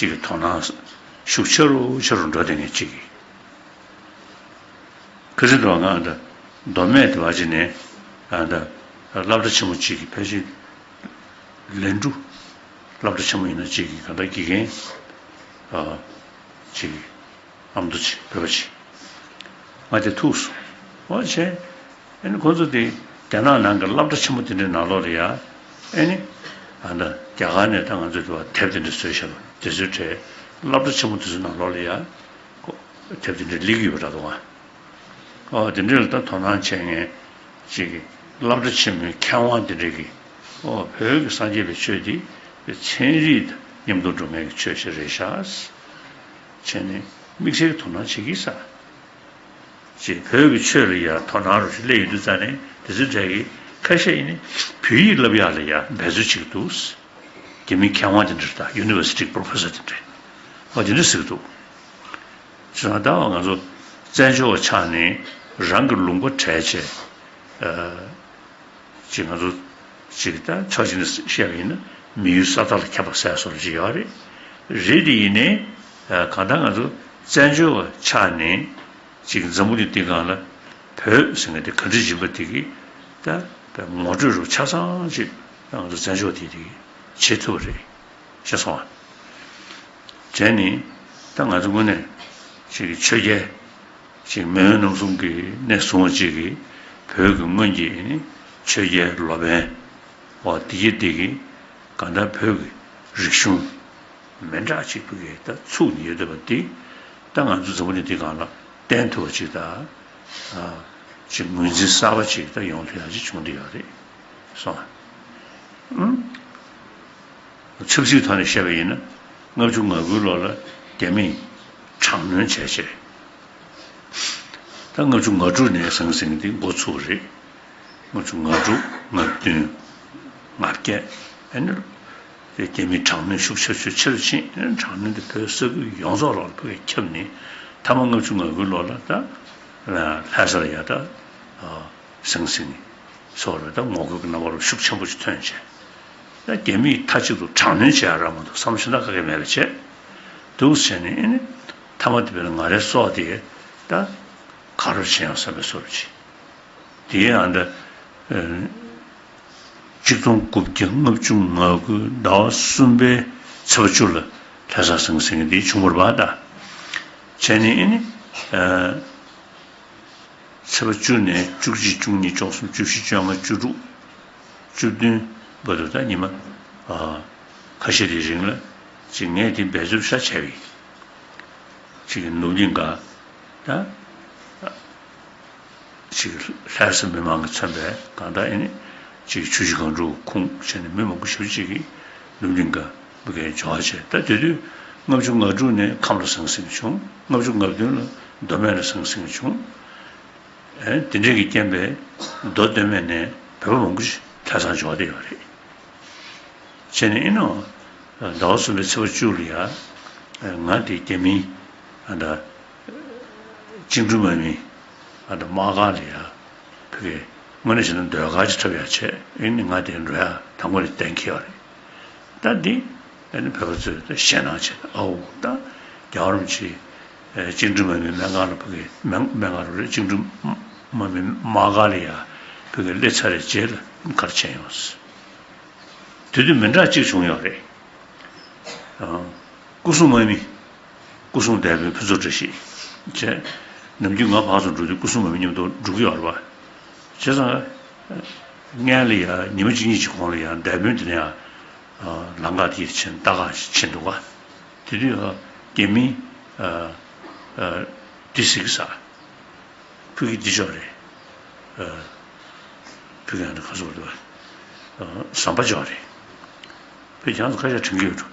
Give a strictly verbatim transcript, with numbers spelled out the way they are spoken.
ཅིག་གི་དོ་སྣང་ཤུགས་ཆེ་རུ་ཆེ་རུ་འགྲོ་བསྡད་མཁན་ཅིག་གིས། ཁ་སང་དུ་ང་ད་མདོ་སྨད་དེ་བ་ཅིག་ནས་ཨ་ད་སློབ་གྲྭ་ཆེན་མོ་ཅིག་གི་ཕལ་ཆེར་ལན་ཀྲུའུ་སློབ་གྲྭ་ཆེན་མོ་ཡིན་ན་ཅིག་གི་གང་ལྟར་དགེ་རྒན་ཨ་ཅིག་ཨ་མདོ་ཅིག་བོད་པ་ཅིག་ང་དེ་ཐུག་སོང་། འོ་བྱས། ཨ་ནི་ཁོང་ཚོ་དེ་རྒྱ་ནག་ནང་གི་སློབ་གྲྭ་ཆེན་མོ་དེ་འདྲའི་ནང་ལོགས་ལ་ཡ། ཨ་ནི་ཨ་ད་རྒྱ་གར་ནས་ད་ང་ཚོ་དེ་བ་དེབ་དེ་འདྲ་བཟོས་བཞག་པ་དེ་ཚོའི་གྲས་སློབ་གྲྭ་ཆེན་མོ་དེ་ཚོའི་ནང་ལོགས་ལ་ཡ། ཁོ་དེབ་དེ་འདྲ་སླེབས་ཀྱི་ཡོད་པ་འདྲ་འདུག་ཨ། ཨོ་དེ་འདྲ་ལ་ད་དོ་སྣང་བྱེད་མཁན་ཅིག་སློབ་གྲྭ་ཆེན་མོའི་མཁས་དབང་དེ་འདྲ་གིས་ཨོ་བོད་ཀྱི་སངས་རྒྱས་པའི་ཆོས་འདི་ཚན་རིག་དང་མཉམ་དུ་འགྲོ་མཁན་གྱི་ཆོས་ཤིག་རེད་ཤག་བྱས་ནས་དམིགས་བསལ་གྱི་དོ་སྣང་བྱེད་ཀྱི་ས། ཅེས་བོད་ཀྱི་ཆོས་ལ་ཡང་དོ་སྣང་རོ་ཞིག་སླེབས་ཡོད་དུས་ཙང་ནས་དེ་ཚོའི་གྲས་ཀྱི་ཁ་ཤས་ཡིན་ནི་བོད་ཡིག་བསླབ་ཡག་ལ་ཡང་འབད་རྩོལ་བྱེད་ཀྱི་འདུག་རྒྱ་མི་མཁས་དབང་དེ་འདྲ་དང་ཡུ་ནི་ཝར་སི་ཊི་པོ་རོ་ཕེ་སར་དེ་འདྲས་འོ་དེ་འདྲས་ཟེར་གྱི་འདུག་བྱས་ཙང་ད་ང་ཚོ་བཙན་བྱོལ་བ་ཆགས་ནས་རང་གི་ལུང་པ་བྲལ་བྱས། ཅིག་ང་ཚོ་ཅིག་ད་ཕྱོགས་གཅིག་ནས་བཤད་པ་ཡིན་ན་མི་ཡུལ་ས་ཐག་ལ་ཁྱབ་པ་ཟེར་སོགས་ཅིག་ཡོད་རེད། རེད་དེ་ཡིན་ནའི་གང་ལྟར་ང་ཚོ་བཙན་བྱོལ་བ་ཆགས་ནས་ཅིག་འཛམ་བུ་གླིང་འདི་སྒང་ལ་བོད་ཟེར་མཁན་དེ་ག་འདྲ་ཡིན་པ་དེ་གི་ད་ངོ་སྤྲོད་རུ་ཆ་ཚང་ཅིག་ང་ཚོ་བཙན་བྱོལ་དེ་དེ་གི་བྱེད་ཐུབ་པ་རེད། ཤེས་སོང་ཨ། བྱས་ནི་ད་ང་ཚོ་དངོས་གནས་ཅིག་གི་ཆོས་རྒྱལ་ཅིག་མེས་དབོན་རྣམ་གསུམ་གྱི་གནས་བཟུང་བ་ཅིག་གིས་བོད་ཀྱི་སྔོན་གྱི་ནི་ཆོས་རྒྱལ་ལོ་པཎ་བ་འདི་གྱིས་འདི་གིས་གང་ལྟར་བོད་ཀྱི་རིག་གཞུང་མི་འདྲ་ཅིག་བོད་ཀྱི་ད་ཚུགས་ནས་ཡོད་བསྡད་པ་འདི་ད་ང་ཚོ་འཛམ་བུ་གླིང་འདི་སྒང་ལ་བསྟན་ཐུབ་པ་ཅིག་ད་ཅིག་ངོས་འཛིན་གསར་པ་ཅིག་ད་ཡོང་ཐུབ་ཡག་ཅིག་བྱུང་བསྡད་ཡོད་རེད་སོང་ཨ། ཆབ་སྲིད་ཐོག་ནས་བཤད་པ་ཡིན་ན་ལྔ་བཅུ་ང་དགུའི་ལོ་ལ་རྒྱ་མིས་དྲག་གནོན་བྱས་བྱས། ད་ལྔ་བཅུ་ང་དྲུག་ནས་ཟང་ཟིང་འདི་འགོ་ཚུགས་པ་རེད། ལྔ་བཅུ་ང་དྲུག་ང་བདུན་ང་བརྒྱད་ཨ་ནི་རྒྱ་མིས་དྲག་གནོན་ཤུགས་ཆེ་ཤུགས་ཆེ་རུ་ཕྱིན། དྲག་གནོན་འདི་བོད་ས་ཁུལ་ཡོངས་རྫོགས་ལ་ཕ་གིར་ཁྱབ་ནས་མཐའ་མ་ལྔ་བཅུ་ང་དགུའི་ལོ་ལ་ད་ལྷ་ས་ལ་ཡ་ད་ཟང་ཟིང་སོགས་ལ་ད་ངོ་རྒོལ་གྱི་རྣམ་པ་རུ་ཤུགས་ཆེན་པོ་ཞིག་ཐོན་བྱས། ད་རྒྱ་མིས་མཐའ་གཅིག་ཏུ་དྲག་གནོན་བྱས་ར་མ་གཏོགས་བསམ་བློ་ཞེ་དྲག་ག་གེ་མེད་པ་བྱས། འདུག་བྱས་ནས་ཨེ་ནི་མཐའ་མ་དེ་བས་ན་ང་རའི་སྲོག་དེ་ད་ག་རུ་བྱེད་ཡང་བསམ་པའི་བཟོ་འདྲ་ཅིག་དེའི་ཨ་ད་གཅིག་སྟོང་དགུ་བརྒྱ་ལྔ་བཅུ་ང་དགུ་ཟླ་བ་གསུམ་པའི་ཚེས་པ་བཅུ་ལ་ལྷ་ས་ཟང་ཟིང་འདི་བྱུང་བ་རེད་པ། ད་བྱས་ནས་ཨེ་ནི། ཚེས་པ་བཅུ་ནས་བཅུ་གཅིག་བཅུ་གཉིས་བཅུ་གསུམ་བཅུ་བཞི་བཅོ་ལྔ་བཅུ་དྲུག་བཅུ་བདུན་བར་དུ་ད་ཉི་མ་ཨ་ཁ་ཤས་དེའི་རིང་ལ་ཅིག་ངས་དེ་འབད་རྩོལ་ཤ་བྱས་པའི་ཅིག་ནུབ་གླིང་ག་ད་ཅིག་ལྷ་ས་མི་མང་གིས་མཚོན་པའི་གང་ལྟར་ཨེ་ནི་ཅིག་ཆུ་བཞི་སྒང་དྲུག་ཁུངས་བྱས་ནས་མི་མང་པོ་ཞེ་པོ་ཅིག་གིས་ནུབ་གླིང་ག་ཕ་གིར་འབྱོར་བ་བྱས། ད་དེ་དུས་ལྔ་བཅུ་ང་དྲུག་ནས་ཁམས་ལ་ཟང་ཟིང་བྱུང་། ལྔ་བཅུ་ང་བདུན་ལ་མདོ་སྨད་ལ་ཟང་ཟིང་བྱུང་། ཨེ་དེ་འདྲས་ཀྱི་རྐྱེན་པས་མདོ་སྟོད་སྨད་ནས་བོད་པ་མང་པོ་ཞིག་ལྷ་སར་འབྱོར་བསྡད་ཡོད་རེད། བྱས་ནས་ཨེ་ནོ། ཟླ་བ་གསུམ་པའི་ཚེས་པ་བཅུ་ལ་ཡ། ང་དེ་རྒྱ་མིའི་ཨ་ད་བཅིངས་འགྲོལ་དམག་མིའི་ཨ་ད་དམག་སྒར་ལ་ཡ། ཕ་གིར་དངོས་གནས་བྱས་ན་ཟློས་གར་ཅིག་འཁྲབ་ཡག་བྱས། ཨེ་ནི་ང་དེ་འགྲོ་ཡག་དང་པོ་ནས་གཏན་འཁེལ་བ་རེད། ད་འདི་ཨ་ནི་བོད་པ་ཚོས་ད་ཞེད་སྣང་བྱས་ནས་ཨའོ་ད་རྒྱལ་བ་རིན་པོ་ཆེ་བཅིངས་འགྲོལ་དམག་མིའི་སྨན་ཁང་ལ་ཕ་གི་སྨན་སྨན་ཁང་རུ་རེད། བཅིངས་འགྲོལ་དམག་མིའི་དམག་སྒར་ལ་ཡ་ཕ་གི་སླེབས་ཚར་བའི་རྗེས་ལ་ག་རེ་བྱས་ཡོང་། དེ་དུས་མི་འདྲ་གཅིག་བྱུང་ཡོད་རེད། སྐུ་སྲུང་དམག་མི། སྐུ་སྲུང་སྡེ་དཔོན་ཕུན་ཚོགས་བཀྲ་ཤིས་བྱས། ནམ་རྒྱུན་ང་ཕར་ཚུར་འགྲོ་དུས་སྐུ་སྲུང་དམག་མི་མཉམ་དུ་འགྲོ་གི་ཡོད་རེད་པ། བྱས་ཙང་། སྔོན་ལ་ཡང་ཉི་མ་གཅིག་གཉིས་ཀྱི་གོང་ལ་ཡང་སྡེ་དཔོན་དེ་ནས་ཡང་། ལམ་ཁ་དེར་ཕྱིན་ལྟ་ག་ཕྱིན་འདུག་ག་དེ་དུས་ཡང་རྒྱ་མིས། འདི་ཟེར་གི་ས། ཕ་གི་འདི་ཅོག་རེད། ཕ་གི་ཨ་ནི་ཁ་སོག་རེད་པ། ཟམ་པ་ཅོག་རེད། ཕ་གི་ཁྱེད་རང་ཚོ་ཁ་ཤས་དྲན་གི་ཡོད་འགྲོ།